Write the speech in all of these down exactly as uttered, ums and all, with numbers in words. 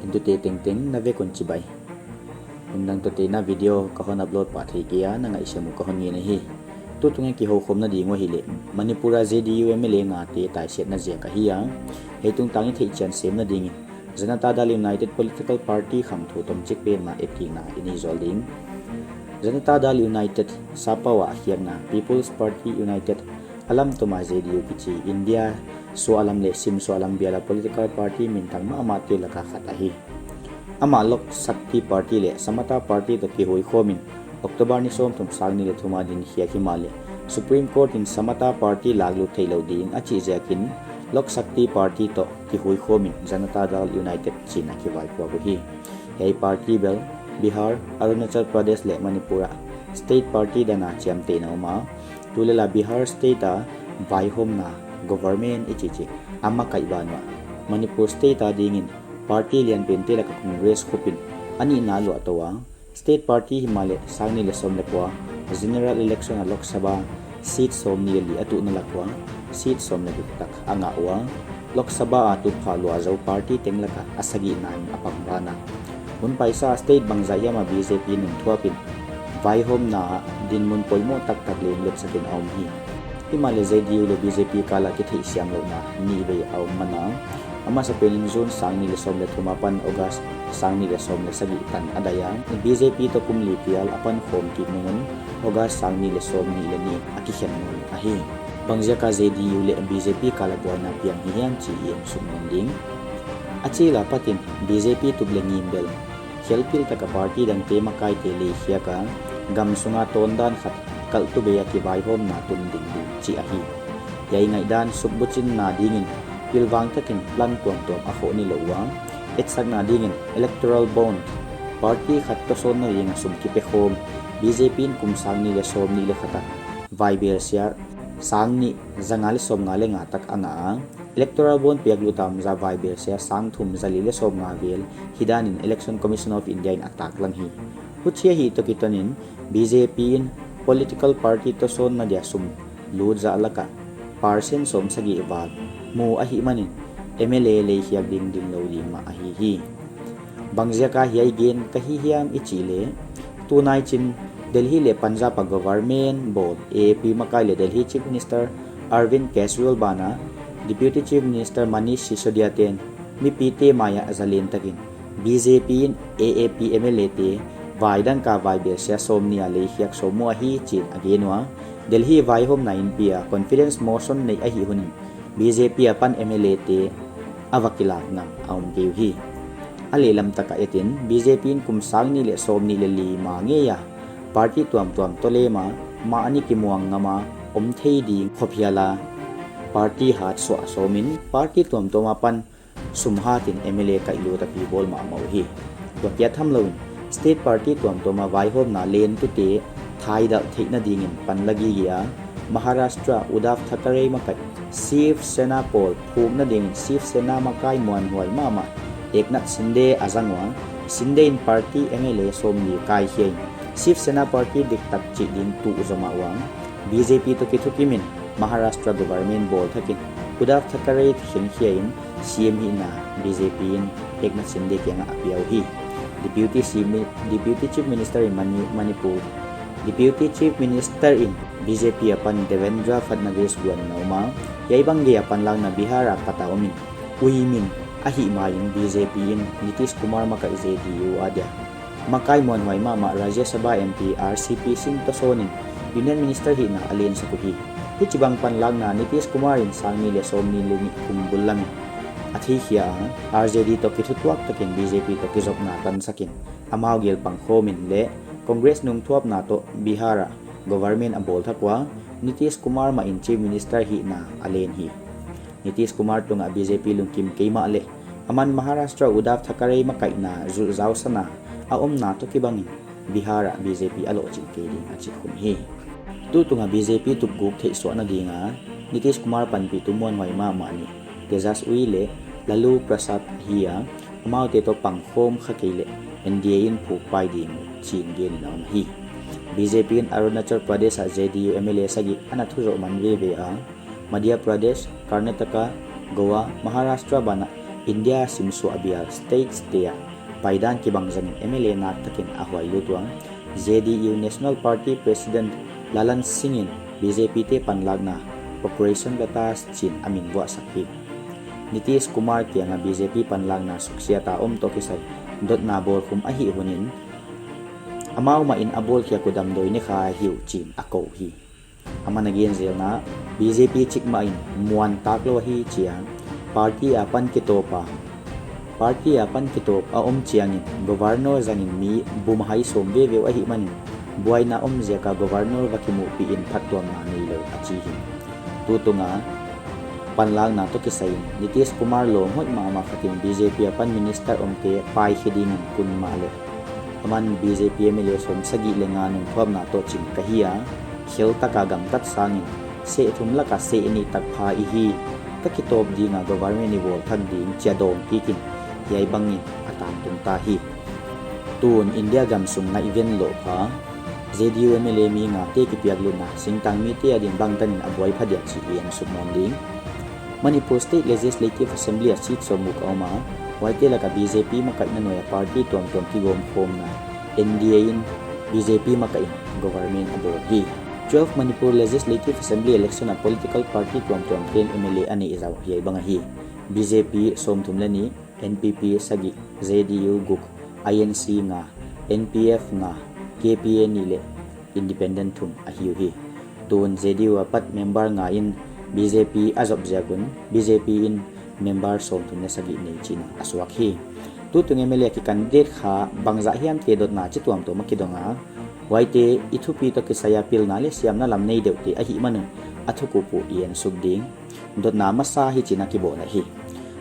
Entute tengteng na vek un chibai. Hun dang toh te'n a video ka hon upload pah theih kei a, na ngaihsiam uh ka hon ngen ahi. Tutung a kihoukhawmna ding uh ahihleh, Manipur a J D U M L A ngate taisiatna ziak ahi a. Hiai tungtang i theihchian semna dingin, Janata Dal United Political Party khangthu tomchik pen mah etkikna i nei zual ding. Janata Dal United, Sappau a khiakna People's Party United, a lam tuma J D U kichi India suahlam leh sim suahlam bial a political party minthang mahmahte laka khat ahi. Amah Lok Shakti Party leh Samata Party toh kihuikhawmin October ni sawmthum, sang nih leh thum a dinkhiak himahleh, Supreme Court in Samata Party laklut theihlouh ding a chih ziakin Lok Shakti Party toh kihuikhawmin Janata Dal United chiin a kivaipuak uhi. Hiai party bel Bihar, Arunachal Pradesh leh Manipur ah state party dan a chiamtehna om a, tulel a Bihar state a vaihawmna government i chih chih a makaih banah, Manipur state a dingin party lianpente laka Congress khupin a nihna luah tou a, state party himahleh sang nih leh sawm leh kua general election a Lok Sabha seat sawmnih leh li a tuhna lak ua seat sawm leh guk tak a ngah ua, Lok Sabha a tutphah luah zou party teng laka a sagihna in a pang ban a. Hun paisa state bangzah hiam a B J P nungthuapin vaihawmna ah dinmun poimoh taktak leng letsakin a om hi. Himahleh J D U leh B J P kal a kitheihsiamlouhna nihvei a om man a, a masapen in June sang nih leh sawm leh thum apan August sang nih leh sawm leh sagih tan a dai a, B J P toh kum li pial a pankhawm kik nung un August sang nih leh sawmnih leh nih a kikhen nawn ahi. Bangziak a J D U leh B J P kal a buaina piang hi hiam chih i en suk nawn ding. A chil a patin B J P tup leh ngim bel khelpil taka party dangte makaite leikhiak a, gam sunga tawndan khat kalh tu bei a kivaihawmna tun ding ding chih ahi. Hiai ngaihdan sukbuchinna dingin pilvang takin plan tuamtuam a khoh nilouh ua, etsakna dingin electoral bond, party khat tohsawnna ding a sum kipekhawm, B J P in kum sang nih leh sawmnih leh khat a vaibelsia sang nih za nga leh sawmnga leh nga tak a ngah a, electoral bond piaklut a omzah vaibelsia sang thum za li leh sawmnga vel hidanin Election Commission of India in a taklang hi. Huchi ahih toh kitonin B J P in political party tohsawnna dia sum lut zah laka percent sawmsagih val mu ahihmanin M L A leikhiak ding dinglou ding mah ahi hi. Bangziak a hiai gen ka hi hiam i chih leh, tunai chin Delhi leh Punjab a government bawl A A P makai leh Delhi Chief Minister Arvind Kejriwal banah Deputy Chief Minister Manish Sisodia ten mipite mai ah zalen takin B J P in A A P M L A te vaidangka vaibelsia sawmnih a leikhiak sawm uh ahi chiin a gen ua, Delhi vaihawmna inpi a confidence motion neih ahih hunin B J P apan M L A te a va kilakna a om kei uhi. A lehlam taka etin B J P in kum sang nih leh sawmnih leh li ma ngei a party tuamtuam toh lem a mahni kimuang ngam a om thei ding khop hial a party hat suah sawmin party tuamtuam apan sum hatin M L A kaihlut a pi bawl mahmah uhi. Tua kia thamlouin state party tuamtuam a vaihawmna lentute thaidalh theihna dingin pan la gige a, Maharashtra Uddhav Thackeray makaih Shiv Sena pawl phukna dingin Shiv Sena makai muanhuai mahmah Eknath Shinde a zang ua, Shinde in party M L A sawmli kaikhia in Shiv Sena party diktak chih ding tuh zomah ua, B J P toh kithukimin Maharashtra government bawl thakin Uddhav Thackeray khenkhia in C M hihna B J P in Eknath Shinde kiangah a pia uhi. Deputy C M, Deputy Chief Minister in Mani-, Manipur, Deputy Chief Minister in B J P apan Devendra Fadnavis guan in a om a, hiai bang gei a panlakna Bihar a pat a omin, uimin ahihman in B J P in Nitish Kumar makaih J D U adia makai muanhuai mahmah Rajya Sabha M P R C P Singh tohsawnin Union Minister hihna a lensak uhi. Hichibang panlakna Nitish Kumar in sang nih leh sawmnih leh nih kum bul lamin a theikhia a, R J D toh kithutuak takin B J P toh kizopna tansakin amau gel pangkhawmin leh Congress nungthuapna toh Bihar ah government a bawl thak ua, Nitish Kumar mah in Chief Minister hihna a len hi. Nitish Kumar tungah B J P lungkim kei mahleh, aman Maharashtra Uddhav Thackeray makaihna zulhzau sana a omna toh kibangin Bihar ah B J P a lohching kei ding a chi khum hi. Tutung a B J P tupguk theihsuahna dinga Nitish Kumar panpihtu muanhuai mahmah nih Tejashwi leh Lalu Prasad ahi a, amaute toh pangkhawm kha kei leh N D A in phukpai ding uh chiin gen in a om hi. B J P in Arunachal Pradesh ah J D U M L A sagih ana thuzoh man veve a, Madhya Pradesh, Karnataka, Goa, Maharashtra banah India simsuah bial states te ah paidan kibang zangin M L A nak takin a huai lut ua. J D U National Party President Lalan Singh in B J P te panlakna Operation Lotus chiin a min vuahsak hi. Nitish Kumar kianga B J P panlakna suksiata om toh kisai dotna bawlkhum ahih hunin, amau mahin a bawlkhiak uh damdawi ne kha hi uh chiin a kou hi. Aman a gen zelna, B J P chikmah in muan tak lou ahi chia, party apan kitawp a, party apan kitawp a om chiangin governor zangin mi bumhai sawm veve uh ahih manin, buaina om ziaka governor va kimuhpih in phattuamna neilou a chi hi. Tutunga panlakna toh kisai in Nitish Kumar lawm hoih mahmah khatin B J P apan minister omte paikhe dingin kun mahleh, aman B J P M L A sawmsagih leh nga nungthuapna toh ching ka hi a, khel taka gamtat sangin seh thum laka seh nih tak pha i hi. Ka kitawp dinga government i bawl thak ding chia dawng kikin hiai bangin a tangtung ta hi. Tun India gamsung ngaihven loh pha, J D U M L A mi ngate kipiaklutna singtang mite adin bangtanin a buai phadiak chih i en suk nawn ding. Manipur State Legislative Assembly a seat sawmguk a om a, huaite laka B J P makaihna nuaia party tuamtuam kigawmkhawmna N D A in B J P makaihin government a bawl hi. Twelve Manipur Legislative Assembly election a political party tuamtuamte'n M L A a neih zau hiai bang ahi. B J P sawmthum leh nih, N P P sagih, J D U guk, I N C nga, N P F nga, K P A nih leh independent thum ahi uhi. Tun J D U apat member nga in B J P a zop ziak un B J P in member sawmthum leh sagih nei chihna a suak hi. Tutung M L A ki candidate kha bangzah hiamte dotna chi tuamtuam a kidong a, huaite i thupi toh kisai a pilna leh siamna lam nei deuhte ahih man un a thukup uh i en suk ding. Dotna masa hichiin a kibawl ahi.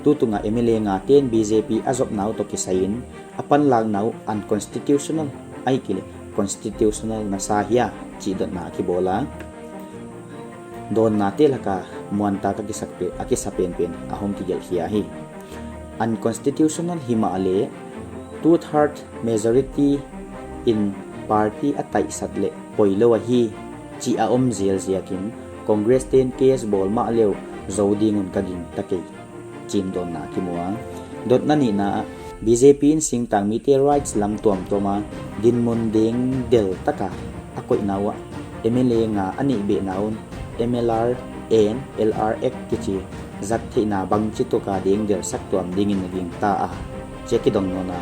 Tutunga M L A ngate'n B J P a zopna uh toh kisai in a panlakna uh unconstitutional ahihkeileh constitutional na sa hia chih dotna a kibawl a, dawnnate laka muantak a kisa pe-, a kisa penpen a hong kigelh khia hi. Unconstitutional himahleh two third majority in party a taihsat leh poilou ahi chih a om zel ziakin Congress te'n case bawl mahle uh zou ding un ka gingta kei chiin dawnna kimu a. Dotna nihna ah, B J P in singtang mite rights lam tuamtuam a dinmun dengdel taka a koihna uah M L A nga a neihbehna un M L R and L R Act kichi zat theihna bangchituk a dengdel sak tuam dingin a gingta a, chih kidong nawn a.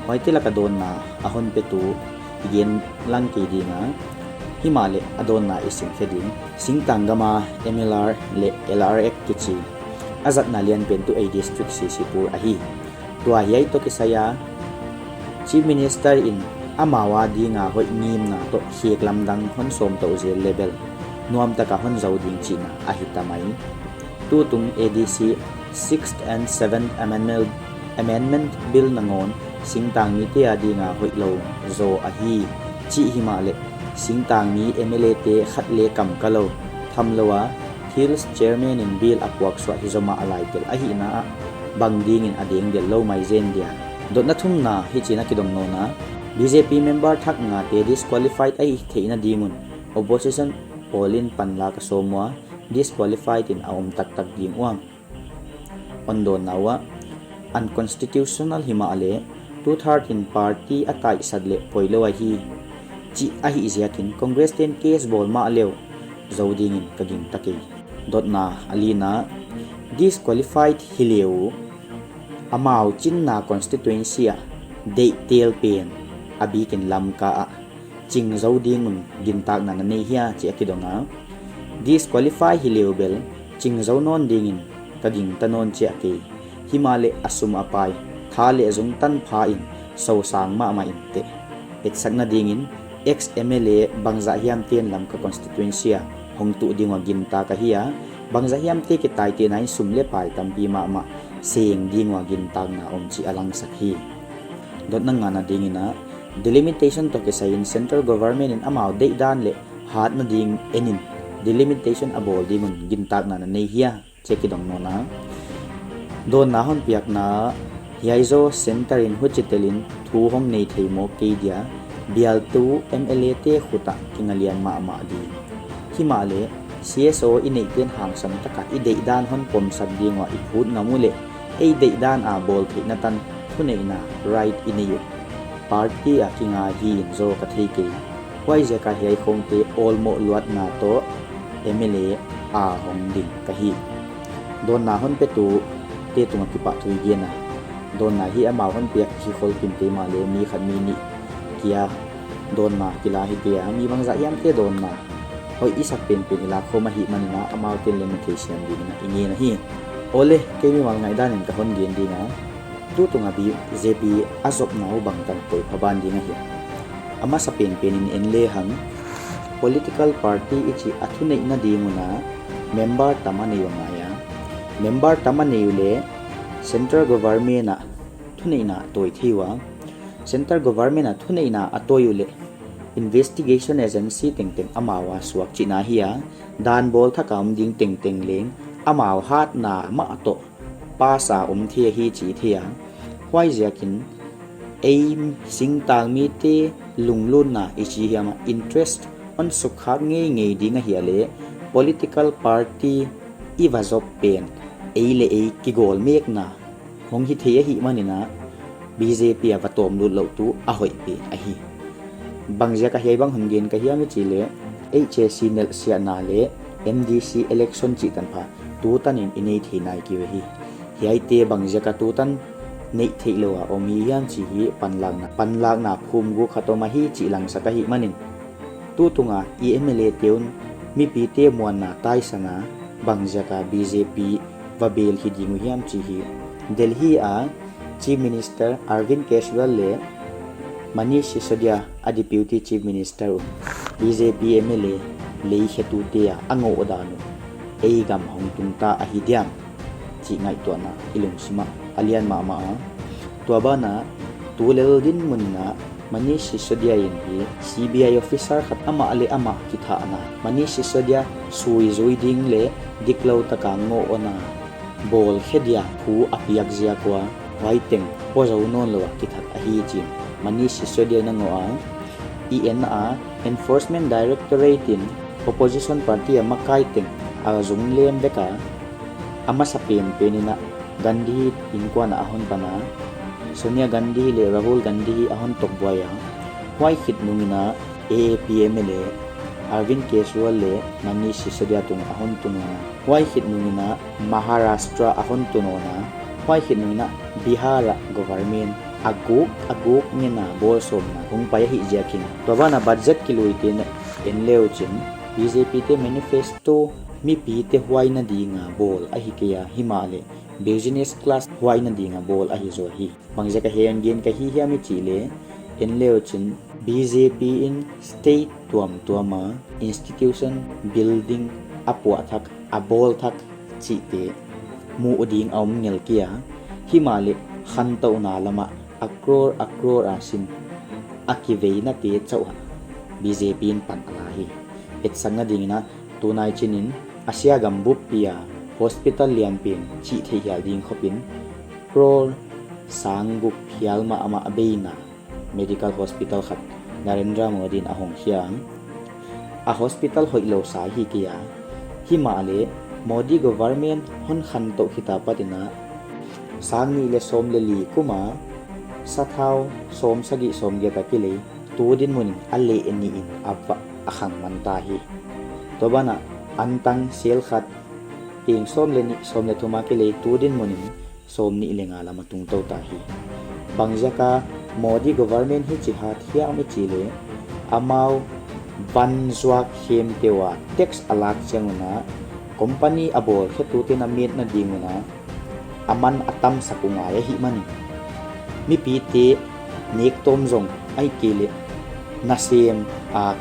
Huaite laka dawnna a hon petu i gen lang kei ding a, himahleh a dawnna i sim khe ding. Singtang gama M L R leh L R Act kichi a zatna lianpen tuh ei district C C Pur ahi. Tua hiai toh kisai a Chief Minister in amau adinga hoih ngimna toh khek lamdang hon sawm tou zel leh bel nuam taka hon zou ding chihna ahi ta mai. Tutung A D C Sixth and Seventh Amendment, Amendment Bill nangawn singtang mite adinga hoihlou zaw ahi chih himahleh singtang mi M L A te khat leng kam ka lou tham lou a, Hills Chairman in bill a puaksuah hi zomah a laitel ahihna ah bang dingin a dengdel lou mai zen dia. Dotna thumna hichiin a kidong nawn a, B J P member thak ngate disqualified ahih theihna ding un opposition pawlin panlak a sawm ua, disqualified in a om taktak ding ua. Hon dawnna uah, unconstitutional himahleh two third in party a taihsat leh poilou ahi chih ahih ziakin Congress te'n case bawl mahle uh zou dingin ka gingta kei. Dotna a lina, disqualified hi leh uh amau chinna constituency ah deihtel pen a bikin Lamka ah ching zou ding un gintakna na nei hia chih a kidong a. Disqualify hi leh uh bel ching zou nawn dingin ka gingta nawn chiah kei. Himahleh a sum a pai, tha leh zung tanpha in sosang mahmah in teh, etsakna dingin ex M L A bangzah hiamte'n Lamka constituency a hong tuh ding ua gintak ahi a, bangzah hiamte kitaitehna in sum leh pai tampi mahmah seng ding ua gintakna om chih a langsak hi. Dotna ngana dingin a, delimitation toh kisai in central government in amau deihdan leh hatna ding en in delimitation a bawl ding un gintakna na nei hia chih kidong nawn a. Dawnna hon piakna, hiai zaw centre in huchitel in thu hong nei thei mawk kei dia, bialtu M L A te khut ah kinga lian mahmah ding. Himahleh C S O i neihten hangsan taka i deihdan hon pomsak ding ua i phut ngam uleh Ei deihdan a bawl theihna tan thuneihna right i nei uh. Party a kinga hi in zaw ka thei kei. Huaiziak a hiai khawngte awlmoh luatna toh M L A a hong ding ka hi. Dawnna hon petute tung a kipahthu i gen a. Dawnna hi amau hon piak hi khol kim te mah leh mi khat mi nih kia dawnna kila hi kei a, mi bangzah hiamte dawnna hoih i sak penpen i lakhawm ahihmanin a, amau ten leng na theisiam dingin a i ngen ahi. Awle, kei mimal ngaihdan in ka hon gen ding a. Tutung a B J P a zopna uh bangtan poi pha ban ding ahi. A masa penpen in en lehang, political party i chih a thuneihna ding un a member tam a nei uh a ngai a. Member tam a nei uh leh central government a thuneihna tawi thei ua. Central government a thuneihna a tawi uh leh investigation agency tengteng amau a suak chihna hi a, dan bawl thak a om ding tengteng leng amau hatna mah toh pass a om thei ahi chih i thei a. Huaiziakin ei singtang mite lunglutna i chi hiam a interest hon sukkhak ngeingei ding ahih leh political party i va zop pen ei leh ei kigawlmekna hong hi thei ahihmanin a, B J P a va tawmlut louh tuh a hoih pen ahi. Bangziak a hiai bang hon gen ka hiam i chih leh, H A C nelhsiahna leh M D C election chih tanpha tutan in i nei thei nai kei uhi. Hiaite bangziak a tutan neih theih lou a om i hiam chih hi panlakna, panlakna phumguk khat om ahi chih langsak ahihmanin, tutung a i M L A te un mipite muanna taisan a bangziak a B J P va bel hi ding uh hiam chih hi Delhi a Chief Minister Arvind Kejriwal leh Manish Sisodia a Deputy Chief Minister un B J P M L A leikhetute a a ngoh dan uh ei gam hong tungta ahi diam chih ngaihtuahna i lungsim ah a lian mahmah a. Tua ban ah tulel dinmun in a Manish Sisodia in hi C B I officer khat amah leh amah kithahna, Manish Sisodia suizui ding leh diklou tak a ngoh on a bawl khe dia thu a piak ziak ua, huai teng pawtzou nawnlou a kithat ahi chi'n Manish Sisodia in a ngoh a. I en a, Enforcement Directorate in opposition party a makai teng a zung lem vek a, a masa penpen in a Gandhi innkuan ah a hon pan a, Sonia Gandhi leh Rahul Gandhi a hon tokbuai a, huai khit nung in a A A P M L A Arvind Kejriwal leh Manish Sisodia tung a hon tun on a, huai khit nung in a Maharashtra a hon tun on a, huai khit nung in a Bihar ah government a guk a guk ngen a bawl sawmna hong pai ahih ziakin. Tua ban ah budget kiluite in en le uchin B J P te manifesto mipite huaina ding a bawl ahi kei a, himahleh business class huaina ding a bawl ahi zaw hi. Bangziak a hiai hon gen ka hi hiam i chih leh, en le uchin B J P in state tuamtuam a institution building a puah thak, a bawl thak chihte muh ding a om ngel kei a, himahleh khantouhna lam ah a crore a crore a sim a kiveinate chauh ah B J P in pan a la hi. Etsakna ding in a tunai chin in Asia gam buppi a hospital lianpen chih theih hial ding khop in crore sang guk hial mahmah beina medical hospital khat Narendra Modi in a hong khia a. A hospital hoihlou sa hi kei a, himahleh Modi government hon khantouh khit apat in a sang nih leh sawm leh li kum a sathau sawmsagih sawmgiat a kilei tu dinmun in a leh nih in a va a khang man ta hi. Tua ban ah antang sel khat peng sawm leh nih sawm leh thum a kilei tu dinmun in sawmnih leh nga lam a tung tou ta hi. Bangziak a Modi government hichi hat hiam i chih leh, amau van zuak khempeuh a tax a lak chiang un a, company a bawlkhetute'n a metna ding un a a man a tamsak uh ngai ahihmanin, mipite nek tawm zong ahihkeileh nasem a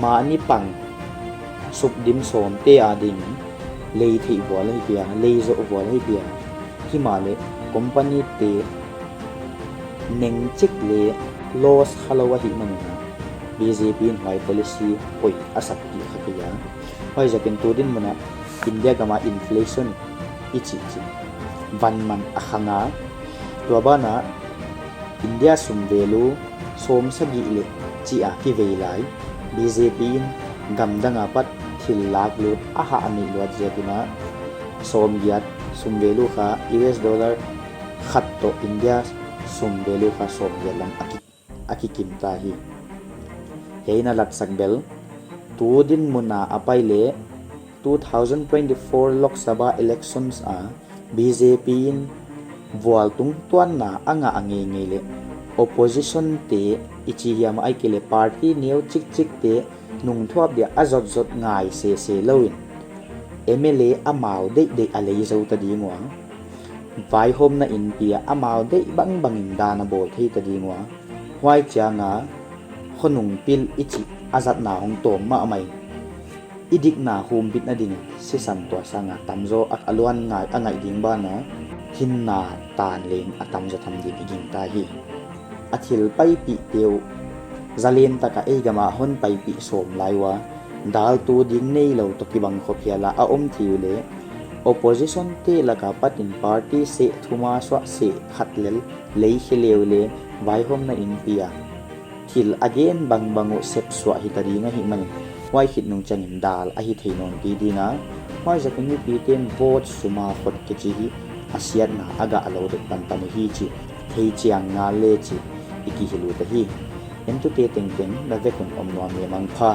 mahni pang sukdim sawmte ading lei theih vual ahi kei a, lei zoh vual ahi kei a, himahleh company te neng chik leh loss khalou ahihmanin a, B J P in huai policy hoih a sakpih kha kei a. Huaiziakin tu dinmun ah India gam a inflation i chih chin van man a khang a. Tua ban ah India sum value sawmsagih leh chih a kivei lai, B J P in gamdang apat thil laklut a hah a neih luat ziak un a sawmgiat sum value kha U S dollar khat toh India sum value kha sawmgiat lam a ki, a kikim ta hi. Hiai na latsak bel, tu dinmun a a pai leh two thousand twenty-four Lok Sabha elections a B J P in vualtungtuanna a ngah a ngeingei leh opposition te i chi hiam ahihkeileh party neu chikchik te nungthuap dia a zotzot ngai sese lou in M L A amau deihdeih a lei zou ta ding ua, vaihawmna inpi a amau deih bangbang in dan a bawl thei ta ding ua, huai chiang a khonung pil i chih a zatna hong tawm mahmah in, i dikna humbitna ding in sisan tua sang a tamzaw a, a luan ngai a ngaih ding ban a hinna tan leng a tamzaw tham ding i gingta hi. A thil paipihte uh zalen tak a ei gam a hon paipih sawm lai ua, daltu ding neilou toh kibang khop hial a a om thei uleh opposition te lak a pat in party seh thum a suah seh khat lel lei khe le uleh vaihawmna inpi a thil a gen bangbang uh sepsuah hita ding ahihman in, huai khit nung chiang in dal ahi thei nawn kei ding a, huaiziak in mipite'n vote sum a khot kichi hi a siatna a gah lou dek panpan hi chih thei chiang ngal le chih i kihilh ut ahi. Entute tengteng na vek un om nuam leh mangpha.